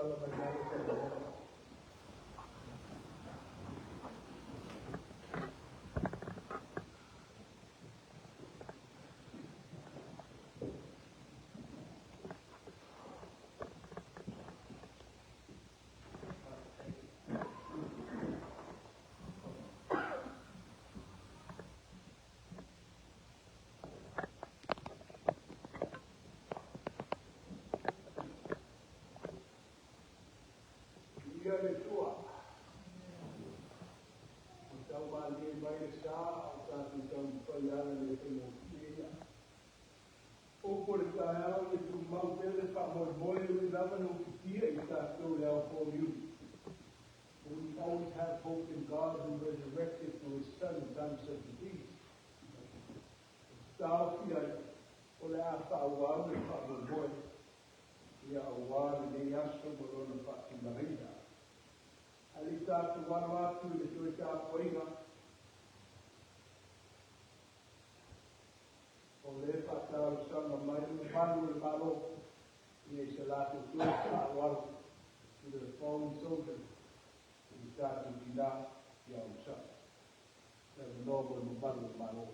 Tatala mai lalo faamolemole. Viia le Atua. Ua taumalie mai le sa a o tatou taumafai ala le faigofie ia. Upu o le taeao ia tumau pea le faamoemoe e ui lava ina ufitia i tatou le ao foliuli. For we always have hope in God who resurrected through his Son in times such as these. Taofi ai, o le a faaauau le faamoemoe ia aua lenei aso ma lona faatulagaina. Ae le i tatou alo atu i le toe tapuaiga, o lea e faatalosaga mai le mamalu o le Malo ia i se latou toe faaaloalo to the fallen soldiers i le tatou tina ia onosai. Le avanoa mo le mamalu o le Malo.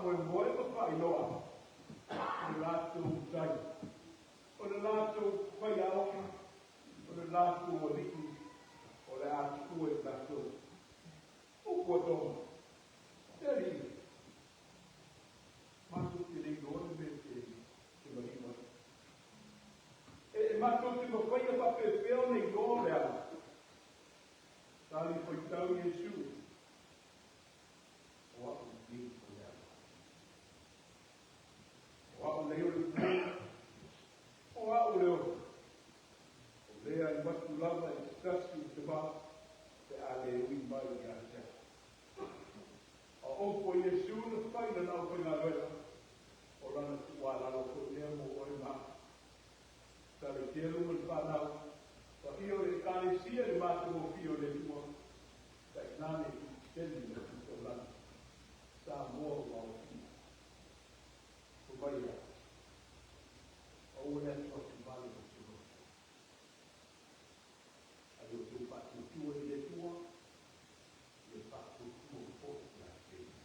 faamoemoe ma faailoa o le latou matai, o le latou faiaoga, o le latou alii o le a tuua i latou. Upu a Toma, Le Alii, matou te le iloa le mea e te maliu ai. E matou te mafaia faapefea ona iloa le ala? Tali faitau Iesu, O a'u nei o le ala. O a'u nei o le pule. O a'u le ola. O lea alu atu lava i se tasi i te vā pe a le ui mai ia te a'u. A o upu a Iesu na fai i lana aufaigaluega, o lana tuualalo foi lea mo oe ma a'u. Saletelu ma le fanau, paia o le Ekalesia i le matagofie o le Atua, tainane Kirisiteni ma le Tu Taulaga, Samoa ua aofia. Fai mai e a? Aua le atuatu vale o te loto. A ia outou faatuatua i le Atua, ia faatuatua foi ia te ia.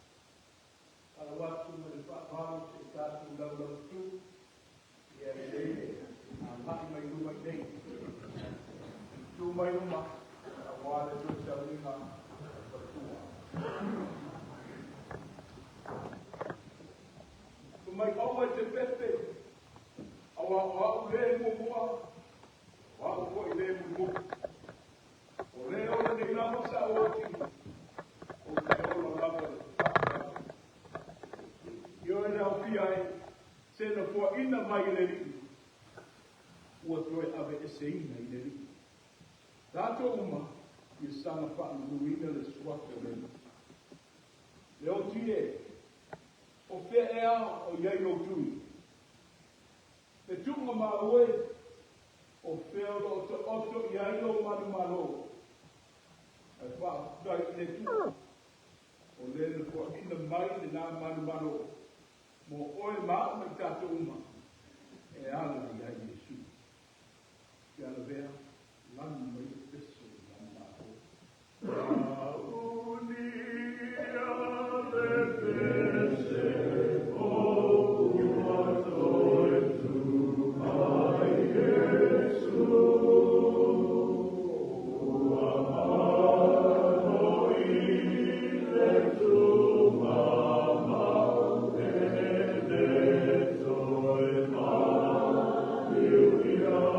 Alo atu ma le faaaloalo se i tatou laulautu ia lelei le agai mai luma i nei. Tu mai luma aua le toe sauniga a le faletua. Fai mai aua e te pepe, auā o a'u le muamua, o a'u foi le mulimuli. O le ola nei lava sa ou oti, ou te ola lava i le faavavau. Ioe le aofia ai, se na foaina mai e le Alii, ua toe aveeseina i le Alii. Tatou uma, ia saga faaluluina le suafa o le Alii. Le oti e, o fea ea o i ai lou tui? Le tuuga malu e, o fea o lo o taoto i ai lou manumalo? Ae faafetai i le Atua, o le na foaina mai lenā manumalo mo oe ma a'u ma i tatou uma e ala i ai Iesu. Ke alavea, lanu mai le pese i manumalo. Launia le pese o ua toe tu mai Iesu, ua malo i le tumamau e le toe maliu i ai.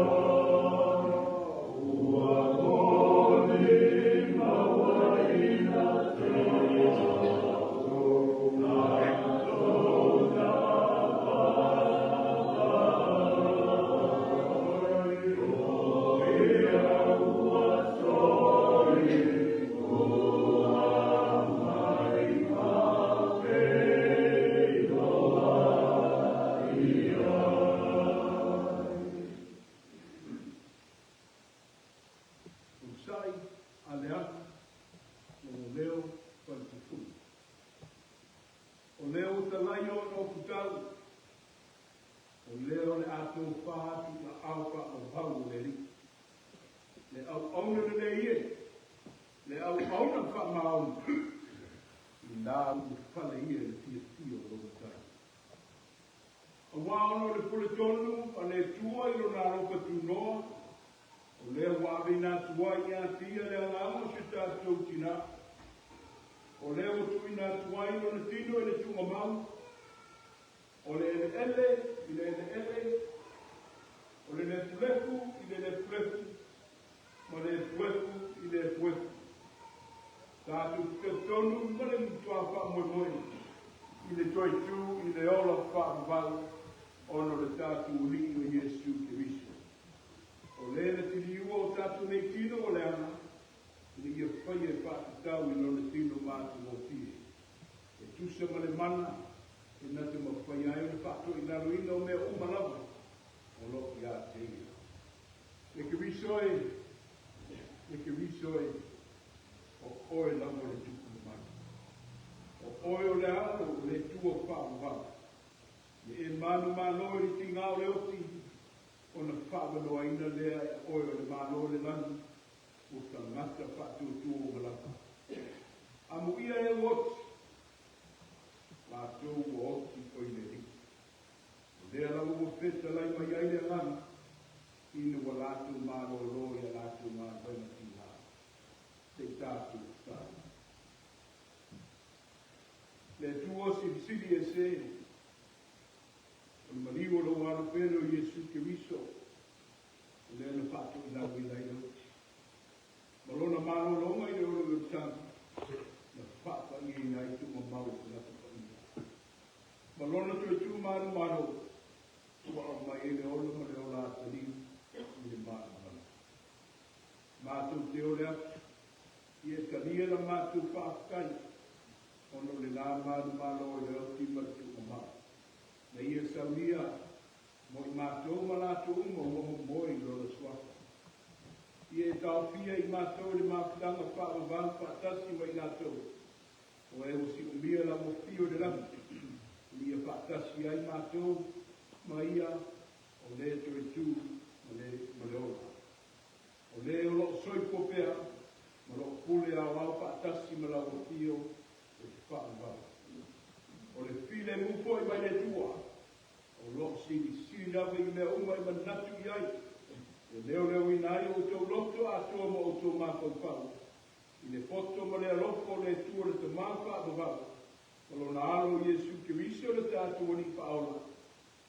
Ua molimauina tatou, tatou navaai, o ia ua toi ua mai faafeiloai ai. Onosai a Leaga lona leo faletufulu. O lea ua talai ona o putau, o lea o le a tofa atu i aao faamaumau o le Alii. Le auauna lelei e, le auauna faamaoni, inā ua fale ia i le fiafia o lou Matai. Aua ona o le pule tonu a le Atua i lona alofa tunoa, o lea ua aveina atu ai ia te ia le agaga o si o tatou tinā. O lea ua tuuina atu ai lona tino i le tuugamau, o le eleele i le eleele, o le lefulefu i le lefulefu, ma le efuefu i le efuefu. Tatou te talitonu ma le matua faamoemoe i le toe tu i le ola faavavau ona o le tatou Alii o Iesu Keriso. O le na tiliua o tatou nei tino ua leaga, ina ia faia e faatatau i lona tino matagofie, e tusa ma le mana e na te mafai ai ona faatoilaloina o mea uma lava o lo o ia te ia. Le Keriso e, le Keriso e, o oe lava o le Tupu mamalu. O oe o le Alo o le Atua faavavau. Ia e manumalo i le tiga o le oti, ona faavanoaina lea e oe o le Malo o le lagi, ua tagata faatuatua uma lava. Amuia e u oti. Matou ua oti oi le Alii. O lea lava ua fetalai mai ai le Agaga, ina ua latou malōlō i a latou galuega tigā. Se i tatou tatalo. Le Atua Silisili Ese, o le maliu o lou Alo pele o Iesu Keriso, o lea na faatoilaloina ai le oti, ma lona malologa i le olo i le sami, na faapaiaina ai tuugamau o tagata paia. Ma lona toe tu manumalo, ua aumai ai le ola ma le ola atalii i le manumanu. Matou te ole atu, ia e talia la matou faafetai, ona o le la manumalo i le oti ma le tuugamau. Na ia saunia mo i matou ma latou uma ua momoe i lona suafa. Ia e taofia i matou le mafutaga faavavau faatasi ma i latou, o e ua siumia lau afio i le lagi, ina ia faatasi ai matou ma ia o le toe tu ma le ola. O le o loo soifua pea, ma loo pule aoao faatasi ma lau afio e te faavavau. O le filemu foi mai le Atua, o loo silisili lava i mea uma e manatu i ai, e leoleoina ai outou loto atoa ma outou mafaufau, i le poto ma le alofa o le Atua le Tamā faavavau, ma lona Alo Iesu Keriso le tatou Alii Faaola,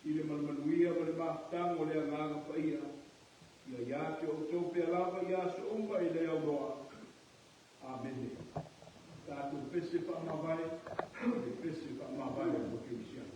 i le manumanuia ma le mafutaga o le Agaga Paia, ia ia te outou pea lava i aso uma e le auloa. Amene. Tatou pese faamavae, le pese faamavae o Kerisiano.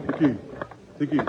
C'est qui? C'est qui?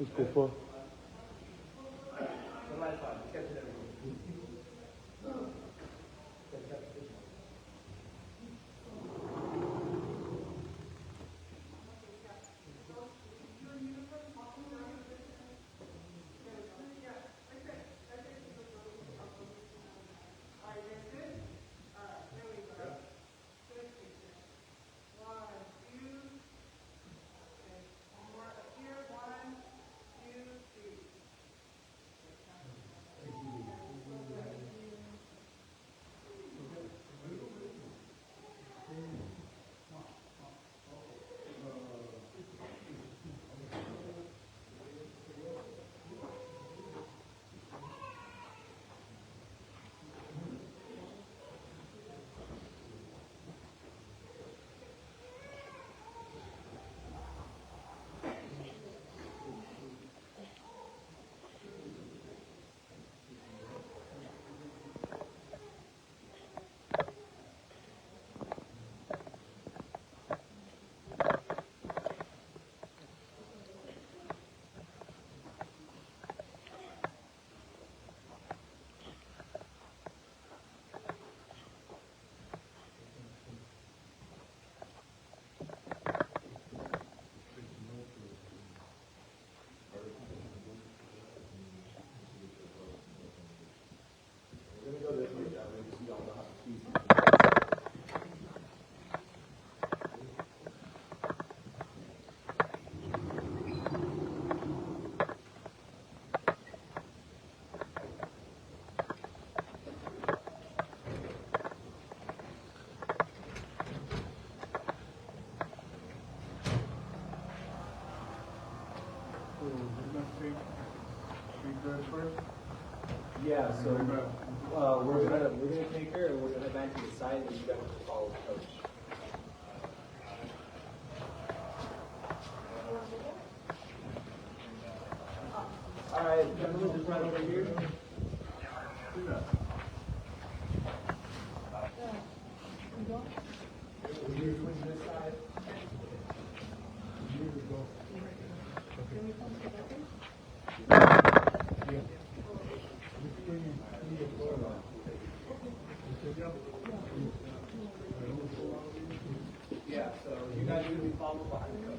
Let's go for. So we're gonna take that first? Yeah, so We're gonna take her and we're gonna head back to the site and you guys will follow the coach. All right, gentlemen, just right over here. Here, swing this side. Yeah, so you guys are gonna be following behind the coach.